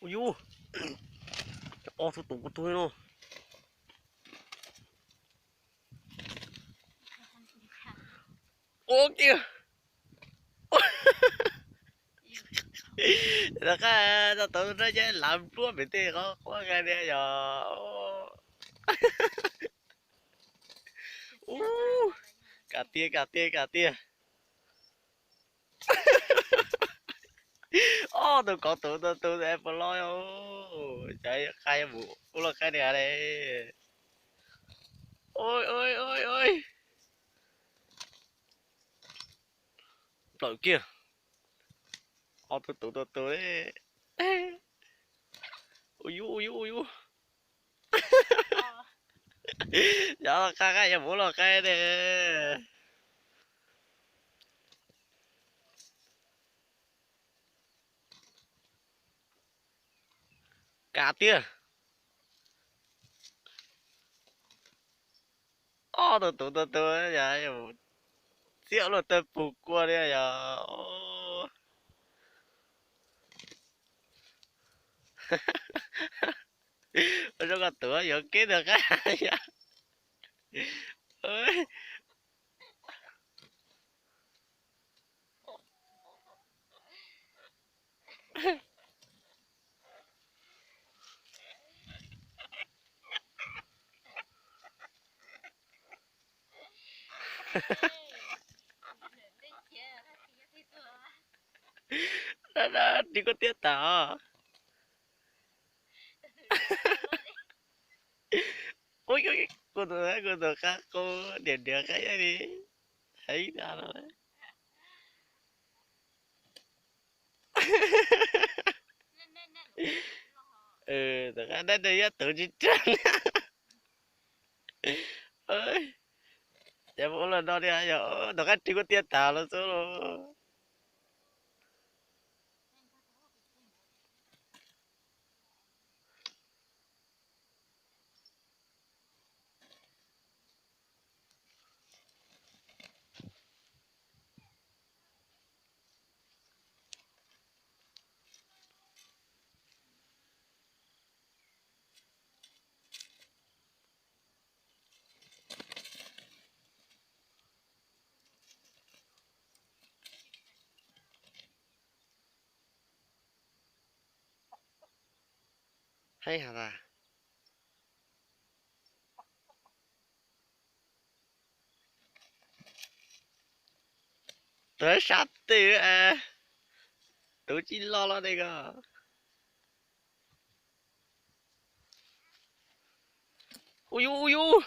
Ua yus, ob tug tus ua tug no. Ua kiag. Rov qab tau tau na, ces lav npluab pem tej qhov quab nqa niag yog. Ub, kam tiag kam tiag kam tiag. Ob tug kov tus tus tus es puas los, cas qai mus ub los qai niam le. Oj oj oj oj, nplawm kiag. Ob tug tus tus tus, ua yus ua yus ua yus. Yog los qai qai, yog mus los qai ne. Kam tiag. Ob tug tus tus tus, yog txiab luaj tawg pug kua li yog. Ua zoo koj tus yuav keb ntawm qab. Ris kuj tiab tas os. Ua, kuv tus, kuv tus qab qus diam diam qab li heev tas no. Tom qab dab dab yab tuv tsis tsag. Ces ua los no li yog tom qab ris kuj tiab tas los xwb los. Heev has tas. Tuv sab twg, tuv tsis los los ne ko. Ua yus ua yus.